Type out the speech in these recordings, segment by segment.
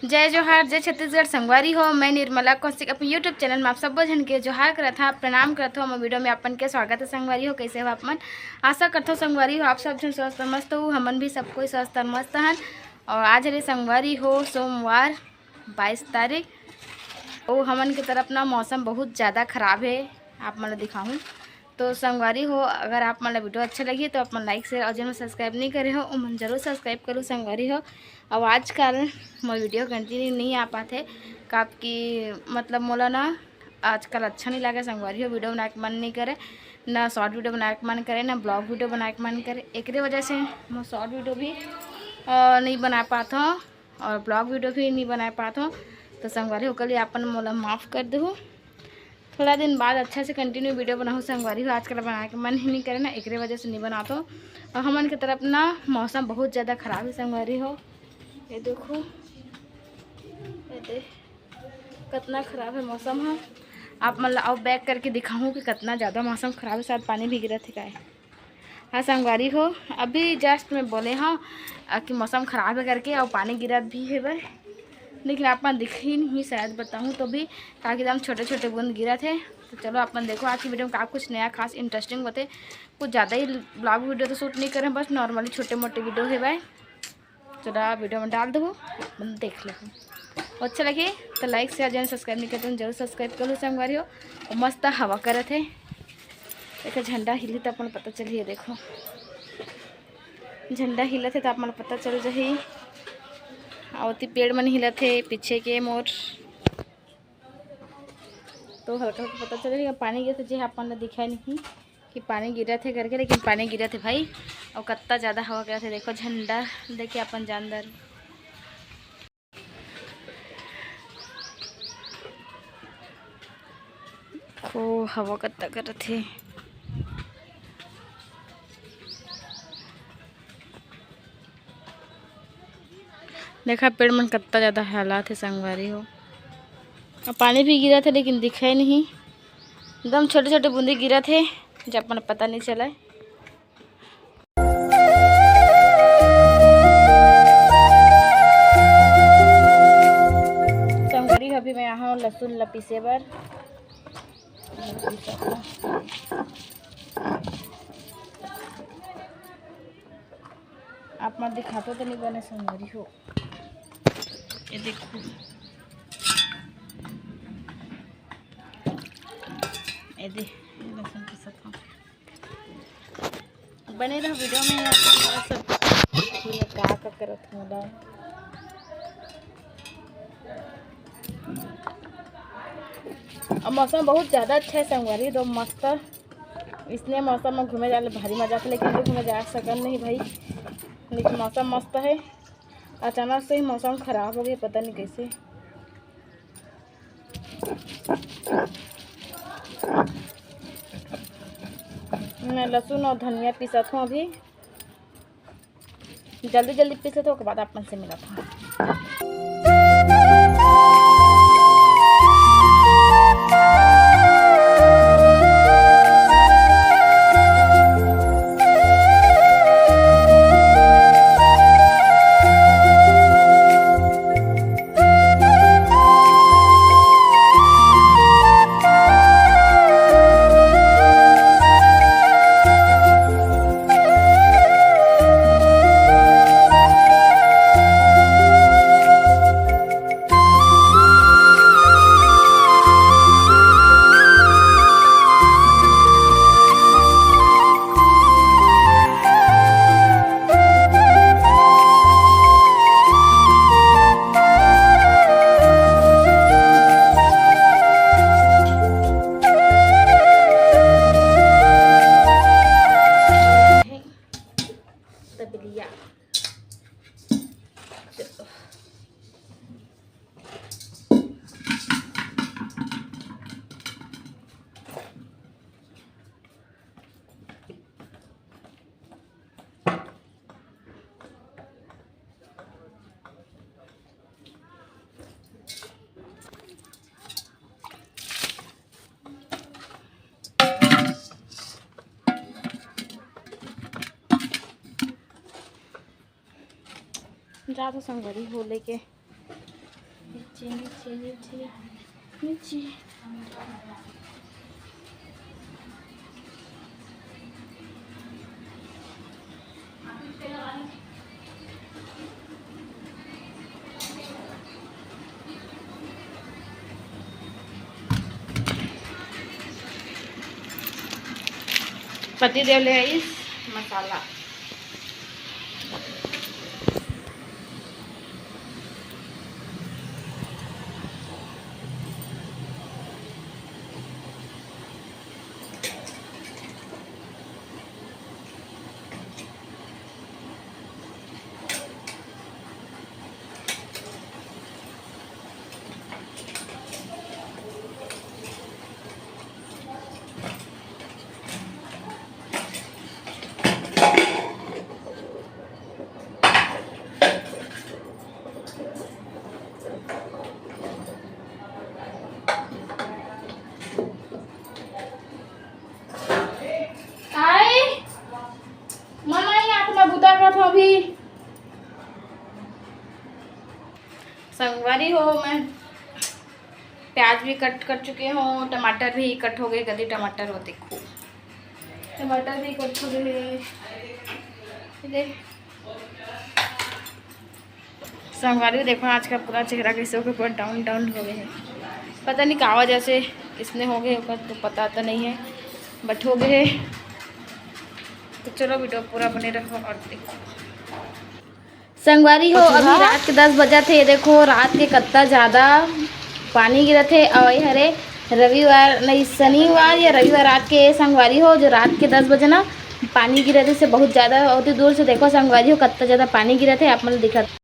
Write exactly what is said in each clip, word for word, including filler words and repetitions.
जय जोहार, जय छत्तीसगढ़ संगवारी हो। मैं निर्मला कौशिक अपन YouTube चैनल में आप सब्बो झन के जोहार करत हव, प्रणाम करत हव। मोर वीडियो में अपन के स्वागत है संगवारी हो। कैसे हो आप मन? आशा करत हव संगवारी हो आप सब झन स्वस्थ और मस्त हो। हमन भी सब कोई स्वस्थ और मस्त हन। और आज हरे संगवारी हो सोमवार, बाईस तारीख। ओ हमन के तरफ ना मौसम बहुत ज़्यादा खराब है, आप मन ला दिखाहूँ। तो संगवारी हो, अगर आप मन ला वीडियो अच्छा लगी तो आप मन लाइक, शेयर और जिन मन सब्सक्राइब नहीं करे हो, उमन जरूर सब्सक्राइब करो संगवारी हो। अब आजकल मोर वीडियो कंटिन्यू नहीं आ पाथे, काबर कि मतलब मोला ना आजकल अच्छा नहीं लगे संगवारी हो, वीडियो बनाए के मन नहीं करे, ना शॉर्ट वीडियो बनाए के मन करे, ना ब्लॉग वीडियो बनाए के मन करे। एकरे वजह से मैं शॉर्ट वीडियो भी अ, नहीं बना पात हूँ और ब्लॉग वीडियो भी नहीं बना पात हूँ। तो संगवारी हो, ओकर लिए अपन मोला माफ़ कर देहू। थोड़ा दिन बाद अच्छा से कंटिन्यू वीडियो बनाहूँ संगवारी हो। आजकल बनाए के मन ही नहीं करे ना, एकरे वजह से नहीं बनात हूँ। और हमन के तरफ ना मौसम बहुत ज़्यादा खराब है संगवारी हो। ये देखो, ये दे, कितना खराब है मौसम है। आप मन ला अउ बैक करके दिखाहूँ कि कितना ज़्यादा मौसम खराब है। शायद पानी भी गिरत है काय। हाँ संगवारी हो, अभी जस्ट मैं बोले हूँ अ, कि मौसम खराब है करके, और पानी गिरत भी है भाई, लेकिन आप मन दिखही नहीं शायद, बताहूँ तो भी, ताकि एकदम छोटे छोटे बूंद गिरत है। तो चलो आप मन देखो आज की वीडियो में का कुछ नया खास इंटरेस्टिंग होते। कुछ ज़्यादा ही ब्लॉग वीडियो तो शूट नहीं करे, बस नॉर्मली छोटे मोटे वीडियो है भाई। चलो आप वीडियो में डाल दो, अपन देख ले। अच्छा लगे तो लाइक, शेयर, जन सब्सक्राइब नहीं करते जरूर सब्सक्राइब कर लो संगवारी हो। और मस्त हवा करत है, एक झंडा हिली तो अपन पता चलिए, देखो झंडा हिलत है तो आप मन पता चल जाही। और ओती पेड़ मन हिलत है पीछे के मोर, तो हल्का हल्का पता चल रही है। पानी गिरत है, जे आप मन ला दिखाई नहीं कि पानी गिरत है करके, लेकिन पानी गिरत है भाई। और कितना ज़्यादा हवा करत है, देखो झंडा देके अपन जानदार। ओ हवा कत्ता करत हे। देखा पेड़ मन कत्ता ज़्यादा हलात हे संगवारी हो। अब पानी भी गिरत हे लेकिन दिखे नहीं। एकदम छोटे छोटे बूंदी गिरत हे, जब मन पता नहीं चला। संगवारी हो, अभी मैं यहाँ लहसुन ला पीसे बर। आप मन दिखातो तो नहीं बने संगवारी हो, ये देखो, ये दे लहसुन पीसत हूँ। बने रहो वीडियो में, आप मन सब का का करत हूँ ला। अब मौसम बहुत ज़्यादा अच्छा है संगवारी, तो मस्त इसने मौसम में घूमे जाने भारी मजा आता, लेकिन अभी घूमे जा सकन नहीं भाई, लेकिन मौसम मस्त है। अचानक से ही मौसम खराब हो गया, पता नहीं कैसे। मैं लहसुन और धनिया पीसत हूँ अभी, जल्दी जल्दी पीस लेते, ओकर बाद आप मन से मिलत हूँ। तबलिया। चलो। जा तो संगवारी हो लेके नीचे, नीचे, नीचे, नीचे। पति देव ले आइस मसाला। आय, मम्मा, यहाँ तो मैं बुता कर अभी। संगवारी हो, मैं प्याज भी कट कर चुके हूँ, टमाटर भी कट हो गए, गली टमाटर हो, देखो, टमाटर भी कट हो गए। ये देख, संगवारी देखो, आज का पूरा चेहरा कैसे हो गया, पूरा डाउन डाउन हो गए है। पता नहीं का वजह से इसने हो गए होगा, तो पता तो नहीं है, बट हो गए है। तो चलो, वीडियो पूरा बने रहो और देखो। संगवारी हो, अभी रात के दस बजत हे। ये देखो, रात के कत्ता ज्यादा पानी गिरत हे। और ये हरे रविवार नहीं, शनिवार या रविवार रात के, संगवारी हो, जो रात के दस बजे ना पानी गिरत हे, से बहुत ज्यादा। और दूर से देखो संगवारी हो, कत्ता ज्यादा पानी गिरत हे, आप मन दिखत।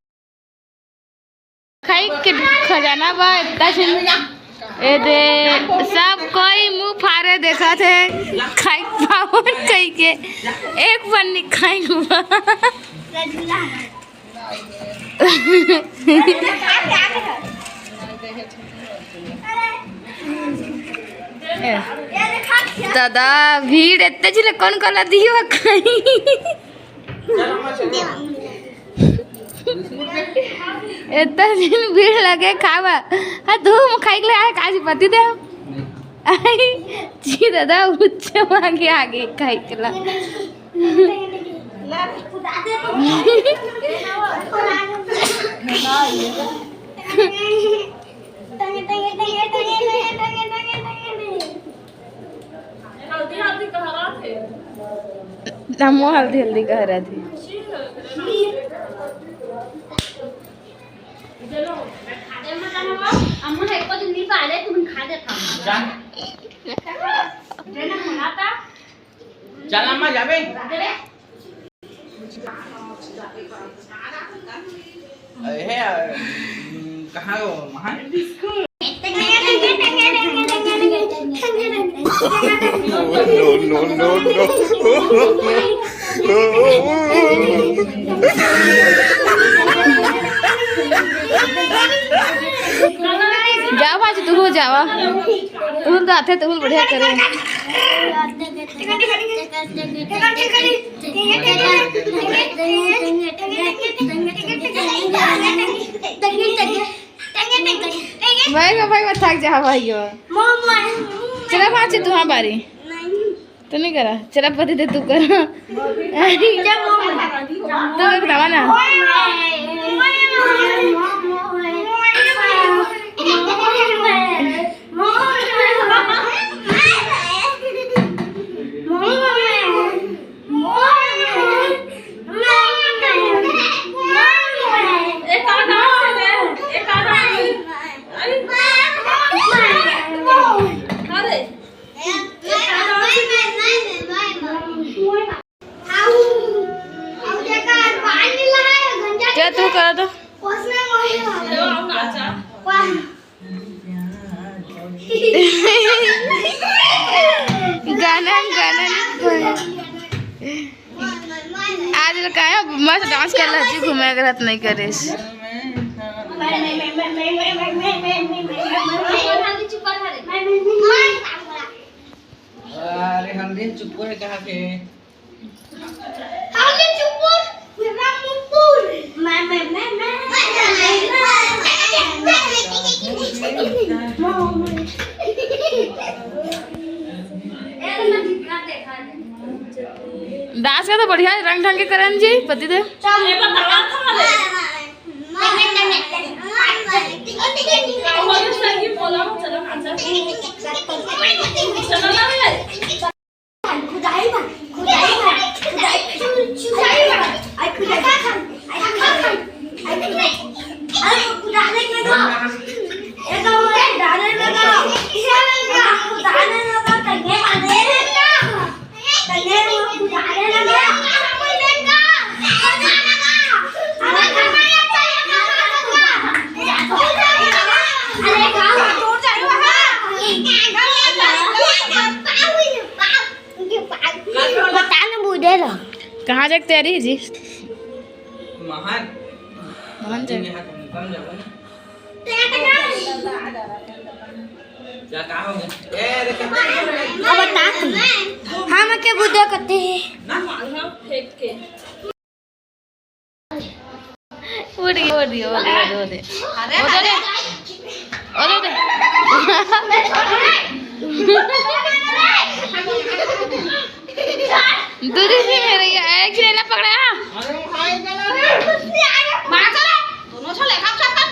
खाई के खजाना बा, इतना सुन। ए दे, सब कोई मुंह फारे देखत हे, खाई पावन कही के, एक पन्नी खाई बा। दादा, भीड़ इतने झिले कौन कला दी हो खाई। इतना दिन भीड़ लगे खावा। हाँ, तू हम खाई के ले आए, काजी पति दे। आई, जी दादा, उच्च मांगे आगे खाई के ला। हमो हल्दी हल्दी कह रहा थी। चल अम्मा, जाबे। अरे, हे, अ, कहाँ हो, वहाँ? No, no, no, no। जा भाजी, तू हो जावा। तू तो आते, तू बढ़िया करे। भाई, भाई, भाई, थक जा, भाई। चला, बाची, तुहां बारी। तो नहीं करा, चला, पति दे, तू करा। तू एक दवा ना। क्या तू करा तो? गाना, गाना नहीं। आज ल काहे मस्त डांस कर लहची, घूमे के रहत नहीं करिस। अरे हम भी चुप करे कहा के। हम भी चुप कर, मेरा मुंह पूर। मैं, मैं, मैं, मैं। डांस का तो बढ़िया रंग ढंग के करन जी पति देव। कहाँ जाके तैयारी है जी? महान। महान जाए। अब बता तुम। हम के बुद्धो कते हैं। उड़ गई, उड़ गई, उड़ गई, उड़ गई। अरे, उड़ गई। दूरी से मेरे ये एक ही लेना पकड़ा। मार चला, दोनों चले, खा, खा, खा।